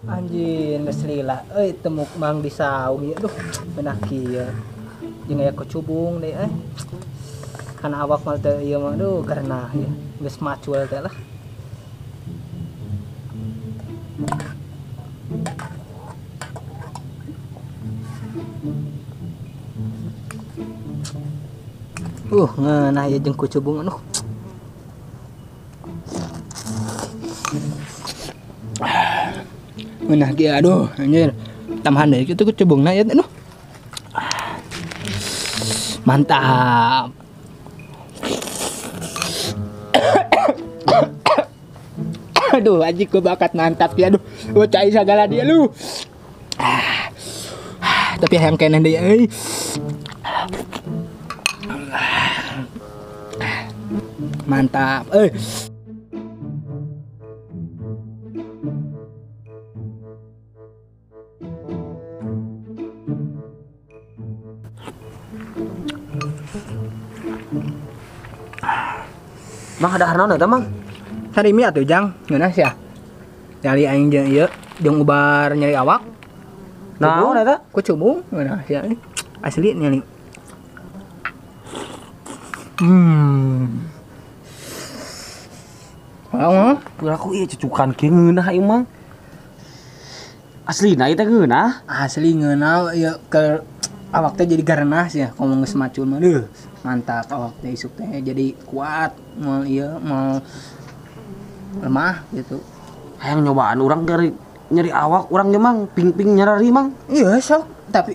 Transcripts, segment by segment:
Anjing geus lila euy temuk mang di saung ieu duh beunah kieu. Jeung aya kecubung deui euy. Kana awak mah teu ieu mah duh karena ieu geus macul teh lah. Ngeunah ieu jeung kucubung aduh. Ngeunah ge aduh anjir. Tambahan deui kitu kucubungna ieu aduh. Mantap. Aduh anjing gua bakat mantap ya aduh. Gua cai sagala dia lu. Tapi hayang keneh deui euy. Mantap. Mang ada naon eta Mang? Sarimi atuh Jang, ngeunah sia. Nyali aing jeung ieu, jeung ubar nyeri awak. Naon eta? Kucubung ngeunah sia. Asli nyali. Mau? Piraku ieu cucukan kieu ngeunah ieu Mang. Aslina ieu teh ngeunah? Asli ngeunah ieu ke awak teh jadi garenah sia ngomong geus macul mah. Duh, mantap awak teh isuk teh jadi kuat, moal ieu moal lemah gitu. Hayang nyobaan urang dari nyeri awak urang ge Mang, ping-ping nyarari Mang. Iya sok, tapi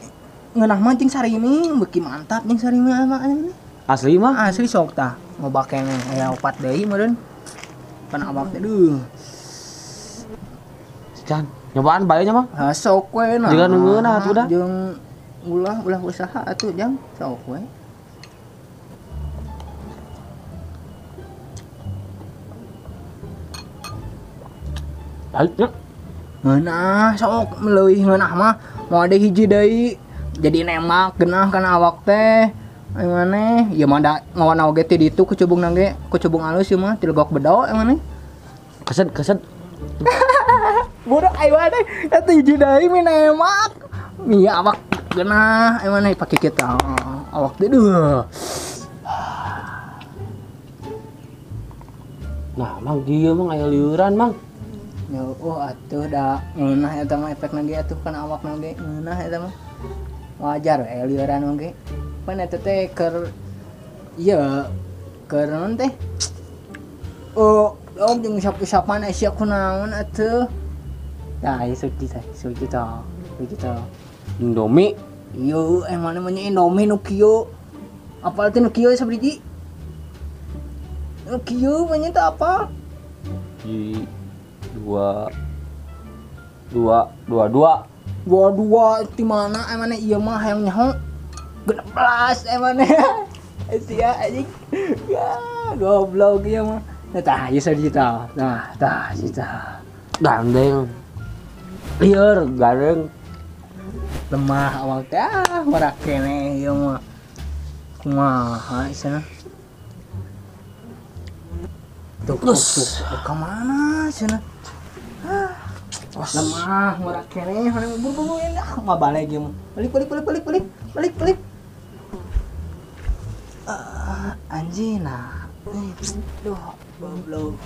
ngeunah mah jeung sarimi beuki mantap jeung sarimi mah. Asli mah? Asli sok tah, ngobak keneh aya opat deui meureun. Pan awak teh duh. Can, nyobaan bae nya Mang. Ha sok we nah. Jeung ngeunah atuh dah. Jeung ulah usaha atuh Jang, sok we. Pahit nya. Ngeunah sok leuwih ngeunah mah moal deui hiji deui. Jadi nembak geunah kana awak teh. Ayo maneh, ieu mah da ngawana oge ti ditu kucubungna ge, kucubung alus ieu mah ti legok bedo ieu maneh. Keset keset. Bodoh ayo maneh, eta hiji deui mie nembak. Mie awak geunah ayo maneh pake kitu. Awak teh duh. Nah, Mang dieu Mang aya liuran Mang. Ya oh atuh da ngeunah eta mah efekna ge atuh kana awakna ge ngeunah eta mah. Wajar we liuran mah ge. Pan eta teh keur ieu keur naon teh? Oh, jeung usap-usapan sia kunaon atuh. Tah ieu suci teh, suci tah. Suci tah. Indomie. Ieu emang namanya Indomie nu kieu. Apal teh nu kieu sabiji? Nu kieu mah nya teh apa? 2 2 2 2 2 2 di mana emangnya ieu mah hayang nyaho 16 emangnya. Sia anjing. Ya, goblok ieu mah. Nah, tah ieu sajuta. Nah, tah juta. Gandeng. Lieur gareng. Lemah awak teh ah murah keneh ieu mah. Kumaha cenah? Tuh, tuh, tuh, ka mana cenah? Lemah murah keneh buru-buru ah mah balik ieu mah. Balik balik balik balik balik balik balik. Anjing nah. Duh, goblok.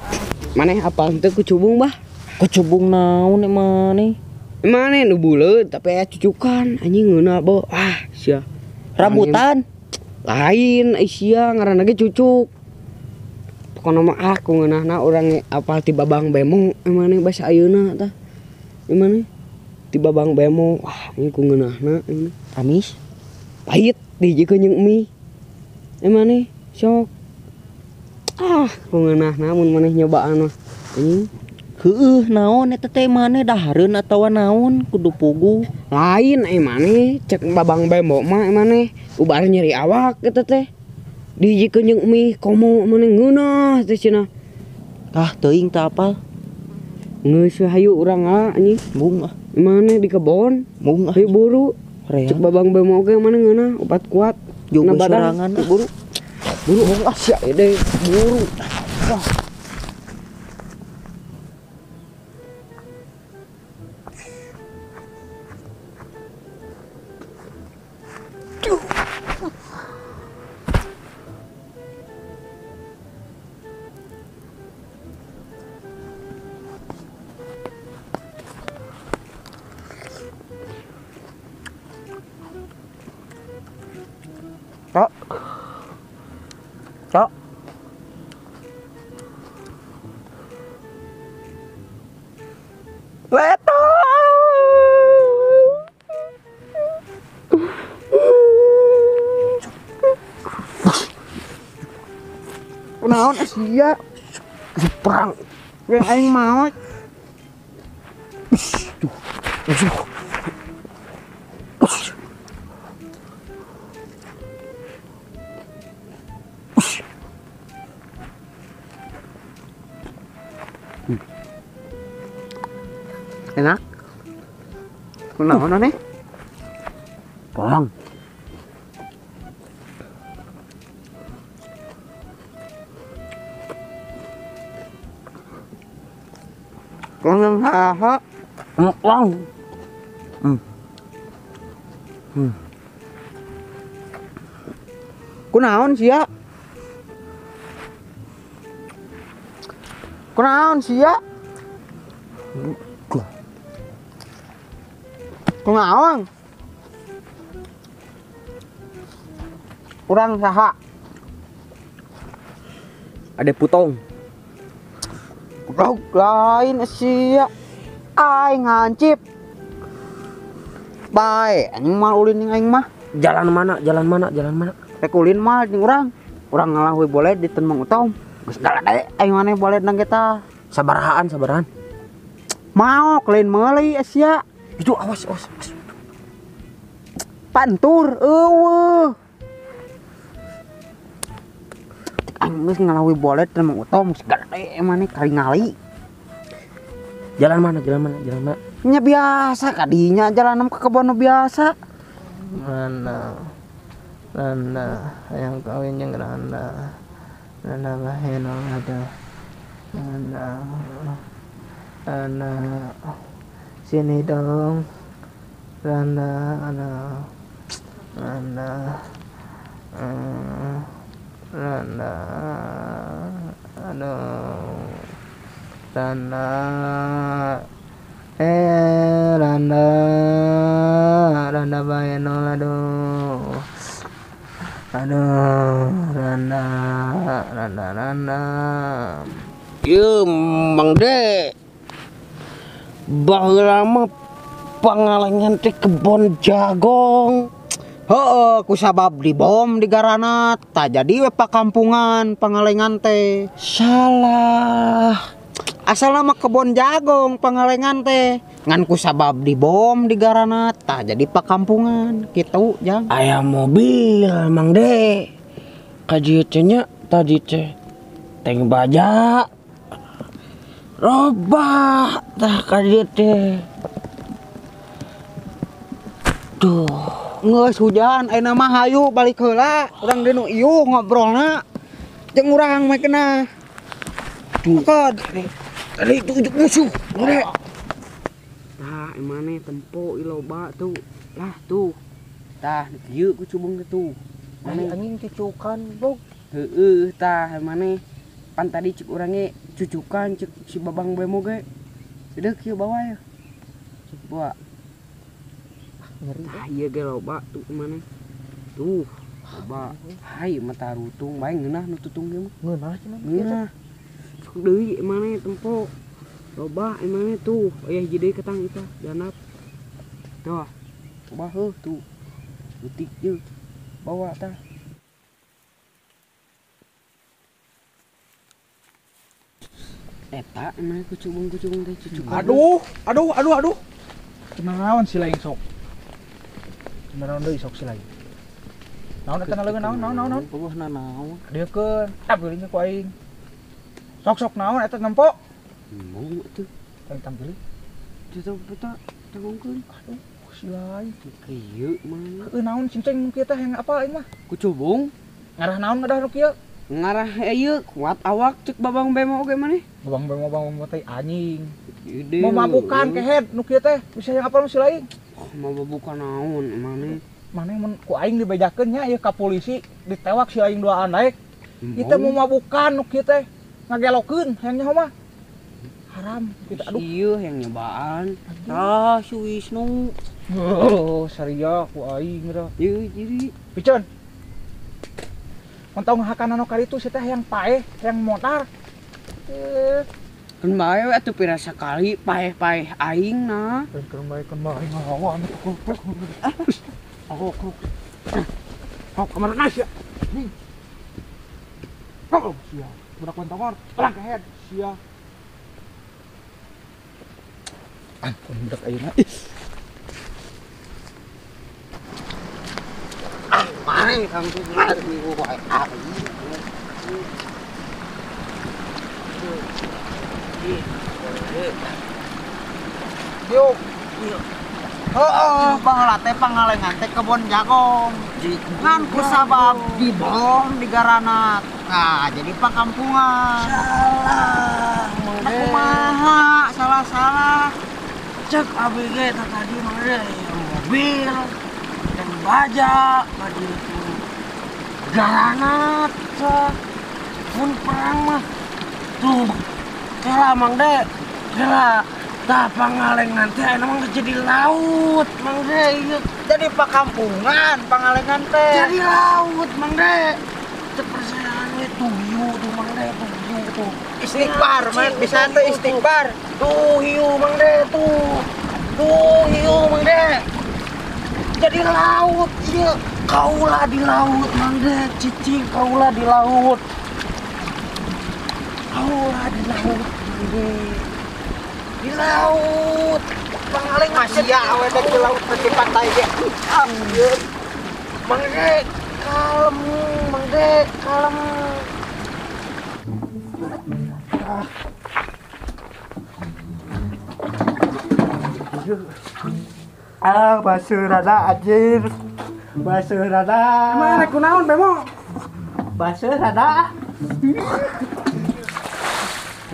Maneh apal teu kucubung bah? Kucubung naon maneh? Maneh nu buleut tapi aya cucukan anjing ngeunah bo. Ah, sia. Rambutan. Lain ai sia ngaranna ge cucuk. Pokona mah ah ku ngeunahna urang apal ti Babang Bemo maneh basa ayeuna tah. Maneh ti Babang Bemo wah anjing ku ngeunahna amis. Pahit dihijikeun jeung mie. Maneh sok. Ah, ku ngeunahna mun maneh nyobaan mah anjing. Heueuh naon eta teh maneh dahareun atawa naon kudu puguh. Lain ai maneh cek Babang Bemo mah maneh ubar nyeri awak eta teh. Dihijikeun jeung mie komo maneh ngeunah teh cenah. Ah teuing teu apal. Geus hayu urang ah anjing. Mung ah. Maneh di kebon. Mung ah. Hayu buru. Cek Babang Bemo oge maneh ngeunah obat kuat. Jeung sorangan buru. Buru mung ah sia deui buru. Wah. Leto. Kunaon sia? Perang. Yang aing maot. Duh. Enak. Kunaon nih? Perang. Kunaon haha. Perang. Kunaon sia? Kunaon sia? Kunaon? Urang saha? Ada putong. Goblok lain sia. Aing hancip. Bae, anjing mah ulin jeung aing mah. Jalan mana? Jalan mana? Jalan mana? Rek ulin mah jeung urang. Urang ngalahui boleh di Mang Utom. Geus galade aing maneh boleh nang kita. Sabarahaan, sabarahan. Mau lain meuli sia. Itu awas, awas, awas. Pantur eueuh. Aing geus ngalawi bolet Mang Utom geus gede maneh karingali. Jalan mana? Jalan mana? Jalan mana? Nya biasa kadinya jalan ke kebon biasa. Mana? Randa, yang kawin jeung Randa. Randa baheno ada. Randa. Randa. Sini dong. Randa, ada. Randa. Randa. Aduh. Randa. Randa. Randa baenol aduh. Aduh, Randa, Randa, Randa. Ieu Mang De. Baheula mah Pangalengan teh kebon jagong. Heeh, ku sabab dibom di garanat, tah jadi we pakampungan Pangalengan teh. Salah. Asalna mah kebon jagong Pangalengan teh. Ngan ku sabab dibom di garanat, tah jadi pakampungan kitu jang. Aya mobil Mang De. Ka dieu teh nya tadi teh tank baja. Robah tah ka dieu teh. Duh, geus hujan ayeuna mah hayu balik heula. Urang deui nu ieu ngobrolna. Jeung urang mah kena. Duh, kod. Tadi itu ujuk musuh. Lore. Tah, emane tempo loba tuh. Lah tuh. Tah, kieu ku cubung tuh. Mane anjing cucukan, Bog. Heeh, tah emane pan tadi cek urang ge cucukan cek si Babang Bemo ge. Deuk kieu bawa ya. Cek bawa. Ngeri. Tah ieu ge loba tuh emane. Tuh, loba. Hai mata rutung bae ngeunah nu tutung ieu mah. Ngeunah cenah. Ngeunah. Sok deui emane tempo. Loba emane tuh, aya hiji deui ketang itu janap. Tuh. Loba heuh tuh. Leutik ieu. Bawa tah. Eta emane kucubung-kucubung teh cucukan. Aduh, aduh, aduh, aduh. Cenah naon si lain sok? Cenah naon deui sok si lain? Naon eta naleungeun naon naon naon naon? Eueuh naon. Dieukeun, tampilin ku aing. Sok-sok naon eta nempo? Embung atuh. Aing tampilin. Teu teu tangungkeun. Aduh, si lain. Kieu mah. Heueuh naon cinceng kieu teh yang apa aing mah? Kucubung. Ngarah naon ngadah nu kieu? Ngarah ieu kuat awak cek Babang Bemo oge maneh. Babang Bemo Babang Bemo teh anjing. Mau mabukan kehed nu kieu teh bisa yang apa nu si lain? Oh, mau mabukan naon maneh? Maneh mun ku aing dibejakeun nya ieu ka polisi ditewak si aing duaan daek. Ieu teh mau mabukan nu kieu teh ngagelokeun hayang nyaho mah. Haram kita aduh. Ieu yang nyobaan. Tah si Wisnu. Oh, saria ku aing teh. Ieu jadi piceun. Mun tau ngahakan anu kali itu si teh yang paeh, yang motar. Keun bae we atuh pira sakali paeh-paeh aing nah. Keun bae ngelawan pukul. Aku. Kau kemana sia? Nih. Kau sia. Budak kontongor, pelang kehead sia. Ampun budak ayeuna. Ah, mari kang minggu wae. Yuk. Heeh, baheula teh pangalengan teh kebon jagong. Ngan kusabab dibom digaranat. Nah, jadi pakampungan. Salah. Nah, kumaha salah-salah. Cek abi ge tadi mah mobil dan baja ka dieu garanat pun perang mah tuh kela Mang De kela tah pangalengan teh ayeuna mah jadi laut Mang De ieu jadi pakampungan pangalengan teh jadi laut Mang De teu percayaan we tuh hiu tuh Mang De tuh hiu tuh istighfar mah bisa teh istighfar tuh hiu Mang De tuh tuh hiu Mang De jadi laut ieu kaula di laut Mang De cicing kaula di laut Mang De di laut pangaling masih ya awe dek di laut di pantai ge anjir Mang De kalem Mang De kalem. Ah, basuh rada anjir. Basuh rada. Mana kunaon Bemo? Basuh rada.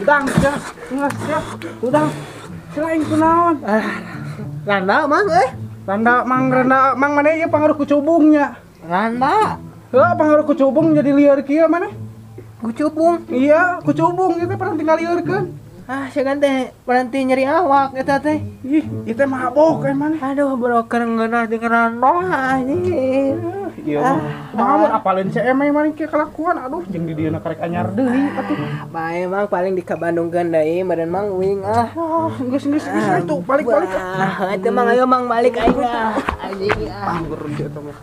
Udang sia, geus sia. Udang. Selain kunaon? Randa mang euy. Randa mang randa mang maneh ieu pangaruh kucubungnya. Randa. Heuh, pangaruh kucubung jadi lieur kieu maneh. Kucubung? Iya, kucubung ieu teh pernah tinggal lieurkeun. Ah, siagan teh berhenti nyeri awak eta teh. Ih, ieu teh mabok euy maneh. Aduh, broker ngeunah jeung randa anjir. Iya mah. Kumaha mun apaleun CM maneh kieu kalakuan aduh jeung di dieu karek anyar deui atuh. Bae mang paling di ka Bandungkeun deui meureun mang uing ah. Geus geus geus atuh balik-balik. Ah, teu mang ayo mang balik aing ah. Anjing ah. Anggur eta mah.